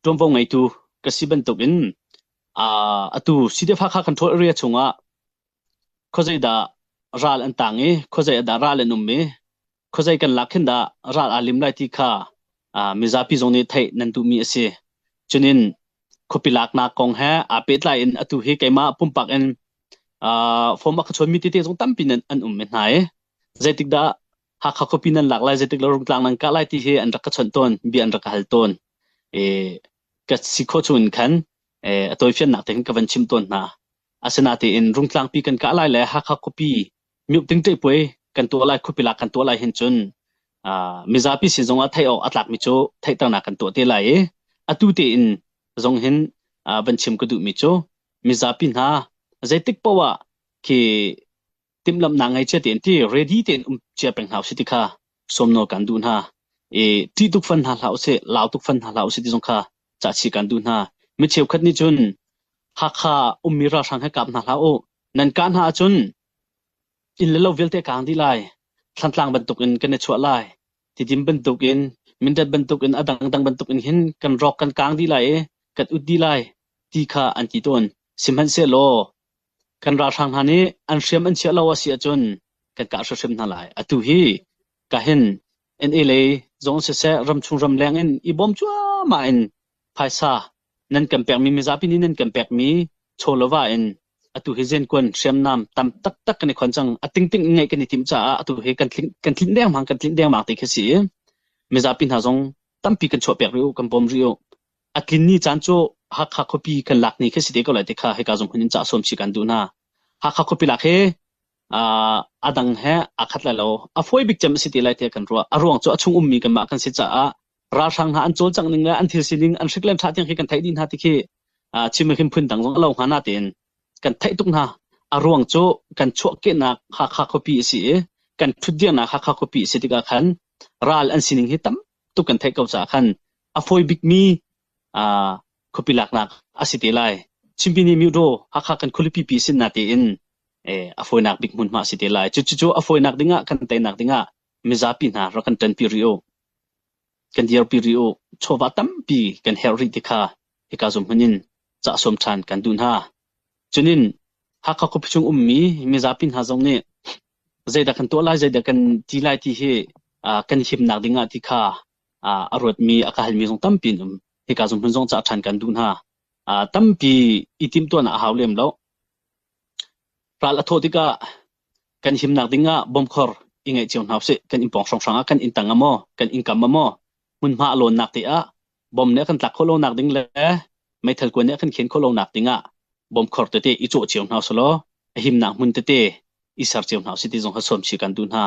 Ṭuanvo ngeitu ka si bantukin atu CDF Hakha Control Area chungah khuazei dah ral an tang i khuazei ah dah ral an um i khuazei kan lak khin dah ral aa lim lai ti kha mizapi zong nih theih nan duhmi a si. Cunin khuapi laknak kong he aa pehtlai in atu hi keimah pumpak in form a ka chawnmi tete zong tampi an um hna i zeitik dah Hakha khuapi nan lak lai zeitik le Rungtlang nan kah lai ti hi an rak ka chawnh tawn bia an rak ka hal tawn. E, ka si khawh chung in khan e, a tawifiannak te khan ka van chim tawn hna. Asinain Rungtlangpi kan kah lai le Hakha khuapi Myoh tingṭeh puai kan tuah lai khuapi lak kan tuah lai hin cun mizapi sin zongah theih awk a tlakmi cu theihternak kan tuah te lai i atu tein zong hin van chim ka duhmi cu mizapi hna zeitik paoh ah khi timhlamhnak ngei cia tein ti ready tein um cia peng hna usih ti kha sawmnawl kan duh hna. I ṭih tuk fan hna hlah usih, lau tuk fan hna hlah usih ti zong kha cahchih kan duh hna. Mi cheukhat nih cun Hakha ummi ralhrang he kap hna hlah u. Nan kah hna ahcun inn le lo vialte kaang dih lai. Thlantlang bantukin kan i chuah lai. Tidim bantukin, Mindat bantukin, a dangdang bantukin hin kan rawk kan kaang dih lai i kan ut dih lai ti kha an ti tawn. Sihmanhsehlaw kan ralhrang hna nih an hriam an chiah lo a si ahcun kan kah hrimhrim hna lai. Atu hi ka hin NA lei zong siseh ramchung ramleng in i bawm cuahmah in phaisa nan kan pekmi mizapi nih nan kan pekmi chaw le va in atu hi zenkuan hriamnam tam taktak kan i khon cang. A tingting in ngeih kan i timh caah atu hi kan tlinh kan tlinh dengmang kan tlinh dengmang ti khi si i mizapi hna zong tampi kan chuah piak rih u kan bawm rih u. A tlin ni caan cu Hakha khuapi kan lak ni khi si te ko lai ti kha hika zong hun in cah sawm si kan duh hna. Hakha khuapi lak hi a dang he aa khat lai lo. A fawi bik cem a si te lai tiah kan ruah. A ruang cu a chung ummi kanmah kan si caah ralhrang hna an cawlcangh ning le an thil sining an hrik le an ṭha tiang khi kan theih dih hna ti khi chim hin phun dang zong a lo hnga na tiin kan theih tuk hna. A ruang cu kan chuahkehnak Hakha khuapi a si i kan ṭhutdirnak Hakha khuapi a si tikah khan ral an sining hi tam tuk kan theih ko caah khan a fawi bikmi khuapi laknak a si te lai. Chimpini Myodaw Hakha kan khualipi pi sin na tein a fawinak bik hmunhma a si te lai. Cucu a fawinak dingah kan teinak dingah mizapi hna rak kan ṭanpi rih u. Kan dirpi rih u. Chawva tampi kan herh rih ti kha hika zum hmun in cah sawm ṭhan kan duh hna. Cunin Hakha khuapi chung ummi mizapi hna zong nih zeidah kan tuah lai, zeidah kan ti lai ti hi kan himnak dingah ti kha a ruatmi, a ka halmi zong tampi an um. Hika zum hmun zong cah ṭhan kan duh hna. Tampi i timhtuahnak a hau lem lo. Ral a thawh tikah kan himnak dingah bomkhor i ngeih cio hna usih. Kan inn pawng hrawnghrang ah kan inn tang ah maw, kan inn kam ah maw, hmunhma a lawnnak te ah bom nih a kan tlak khawh lonak ding le meithal kuan nih a kan khen khawh lonak dingah bomkhor tete i cawh cio hna usih law a himnak hmun tete i ser cio hna usih ti zong kha sawm chih kan duh hna.